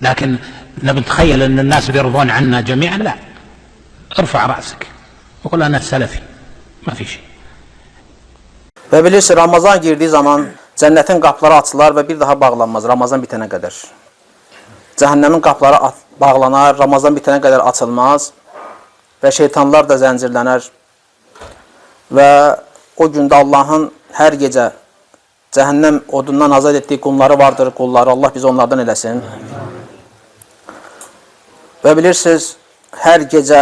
لكن نبي نتخيل ان الناس بيرضون عنا جميعا، لا، ارفع رأسك وقل انا سلفي، ما في شيء. Və bilirsiniz, Ramazan girdiyi zaman cənnətin qapıları açılar və bir daha bağlanmaz Ramazan bitənə qədər. Cəhənnəmin qapıları bağlanar, Ramazan bitənə qədər açılmaz və şeytanlar da zəncirlənər. Və o gündə Allahın hər gecə cəhənnəm odundan azad etdiyi qulları vardır, qulları. Allah bizi onlardan eləsin. Və bilirsiniz, hər gecə,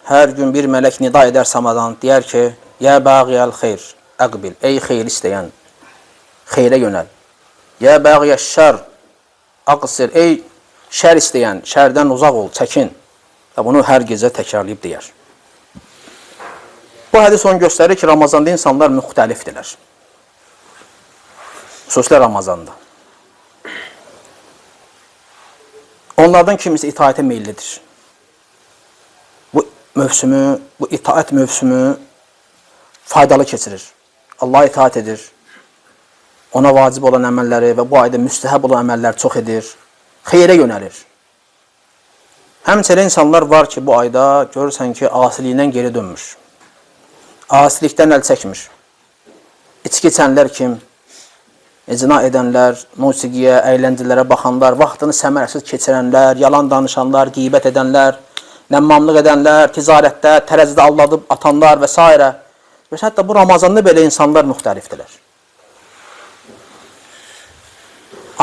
hər gün bir mələk nida edər samadan, deyər ki, Yə bəğiyəl xeyr, əqbil, ey xeyr istəyən, xeyrə yönəl. Yə bəğiyəl şər, aqsir, ey şər istəyən, şərdən uzaq ol, çəkin. Və bunu hər gecə təkrarlayıb deyər. Bu hədis onu göstərir ki, Ramazanda insanlar müxtəlifdirlər. Xüsusilə Ramazanda. Onlardan kimisi itaətə meyillidir. Bu mövsümü, bu itaət mövsümü faydalı keçirir. Allaha itaət edir. Ona vacib olan əməlləri və bu ayda müstəhəb olan əməllər çox edir. Xeyrə yönəlir. Həmçinin insanlar var ki, bu ayda görürsən ki, asilikdən geri dönmüş. Asilikdən əl çəkmir. İçki içənlər kim? İcna edənlər, musiqiyə, əyləncələrə baxanlar, vaxtını səmərəsiz keçirənlər, yalan danışanlar, qeybət edənlər, nəmmamlıq edənlər, ticarətdə, tərəzidə aldadıb atanlar və s. Və hətta bu Ramazanda belə insanlar müxtəlifdirlər.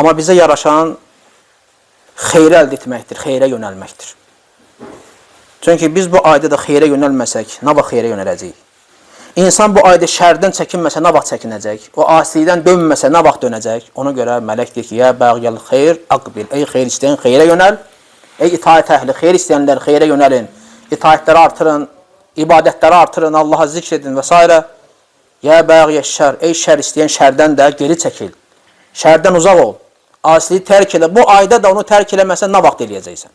Amma bizə yaraşan xeyrə əldə etməkdir, xeyrə yönəlməkdir. Çünki biz bu ayda da xeyrə yönəlməsək, nə vaxt xeyrə yönələcəyik? İnsan bu ayda şərdən çəkinməsə, nə vaxt çəkinəcək? O asilikdən dönməsə, nə vaxt dönəcək? Ona görə mələk deyir ki, Yə bəğyəl xeyr, aqbil. Ey xeyr istəyən xeyrə yönəl. Ey itaət əhli, xeyr istəyənlər xeyrə yönəlin. İtaətləri artırın, ibadətləri artırın, Allaha zikr edin və s. Yə bəğyəl şər, ey şər istəyən şərdən də geri çəkil. Şərdən uzaq ol. Asiliyi tərk elə. Bu ayda da onu tərk eləməsən, nə vaxt eləyəcəksən?